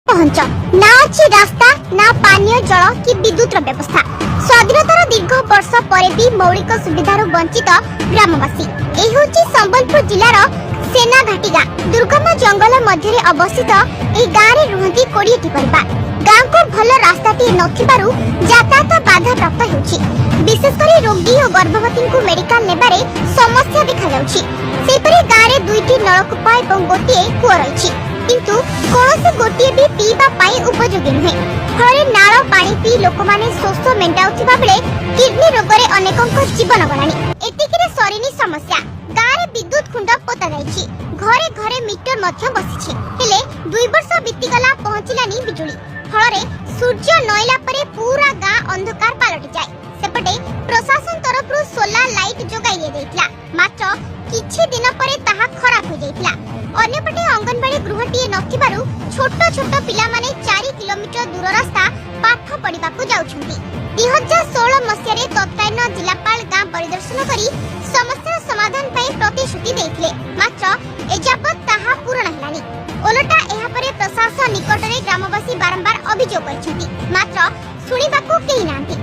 ପହଞ୍ଚ ନା ଅଛି ରାସ୍ତା, ନା ପାନୀୟ ଜଳ କି ବିଦ୍ୟୁତର ବ୍ୟବସ୍ଥା। ସ୍ୱାଧୀନତାର ଦୀର୍ଘ ବର୍ଷ ପରେ ବି ମୌଳିକ ସୁବିଧାରୁ ବଞ୍ଚିତ ଗ୍ରାମବାସୀ। ଏହି ହେଉଛି ସମ୍ବଲପୁର ଜିଲ୍ଲାର ସେନାଘାଟି ଗାଁ। ଦୁର୍ଗମ ଜଙ୍ଗଲ ମଧ୍ୟରେ ଅବସ୍ଥିତ ଏହି ଗାଁରେ ରୁହନ୍ତି 20ଟି ପରିବାର। ଗାଁକୁ ଭଲ ରାସ୍ତାଟିଏ ନଥିବାରୁ ଯାତାୟାତ ବାଧାପ୍ରାପ୍ତ ହେଉଛି। ବିଶେଷ କରି ରୋଗୀ ଓ ଗର୍ଭବତୀଙ୍କୁ ମେଡିକାଲ ନେବାରେ ସମସ୍ୟା ଦେଖାଯାଉଛି। ସେହିପରି ଗାଁରେ ଦୁଇଟି ନଳକୂପ ଏବଂ ଗୋଟିଏ କୂଅ ରହିଛି, କିନ୍ତୁ କୌଣସି ଗୋଟିଏ ବି ପିଇବା ପାଇଁ ଉପଯୋଗୀ ନୁହେଁ। ଫଳରେ ନାଳ ପାଣି ପିଇ ଲୋକମାନେ ଶୋଷ ମେଣ୍ଟାଉଥିବା ବେଳେ କିଡନୀ ରୋଗରେ ଅନେକଙ୍କ ଜୀବନ ଗଲାଣି। ଏତିକିରେ ସରିନି ସମସ୍ୟା। ଗାଁରେ ବିଦ୍ୟୁତ ଖୁଣ୍ଟ ପୋତା ଯାଇଛି, ଘରେ ଘରେ ମିଟର ମଧ୍ୟ ବସିଛି। ହେଲେ 2 ବର୍ଷ ବିତିଗଲା, ପହଞ୍ଚିଲାନି ବିଜୁଳି। ଫଳରେ ସୂର୍ଯ୍ୟ ନଇଲା ପରେ ପୁରା ଗାଁ ଅନ୍ଧକାର ପାଲଟିଯାଏ। ସେପଟେ ପ୍ରଶାସନ ତରଫରୁ ସୋଲାର ଲାଇଟ୍ ଯୋଗାଇ ଦିଆଯାଇଥିଲା, ମାତ୍ର କିଛି ଦିନ ପରେ ତାହା ଖରାପ ହୋଇଯାଇଥିଲା। ଅନ୍ୟପଟେ ଅଙ୍ଗନବାଡି ଗୃହଟିଏ ନଥିବାରୁ ଛୋଟ ଛୋଟ ପିଲାମାନେ 4 କିଲୋମିଟର ଦୂର ରାସ୍ତା ପାଠ ପଢିବାକୁ ଯାଉଛନ୍ତି। 2016 ମସିହାରେ ତତ୍କାଳୀନ ଜିଲ୍ଲାପାଳ ଗାଁ ପରିଦର୍ଶନ କରି ସମସ୍ୟାର ସମାଧାନ ପାଇଁ ପ୍ରତିଶ୍ରୁତି ଦେଇଥିଲେ, ମାତ୍ର ଏଯାବତ୍ ତାହା ପୂରଣ ହେଲାନି। ଓଲଟା ଏହାପରେ ପ୍ରଶାସନ ନିକଟରେ ଗ୍ରାମବାସୀ ବାରମ୍ବାର ଅଭିଯୋଗ କରିଛନ୍ତି, ମାତ୍ର ଶୁଣିବାକୁ କେହି ନାହାନ୍ତି।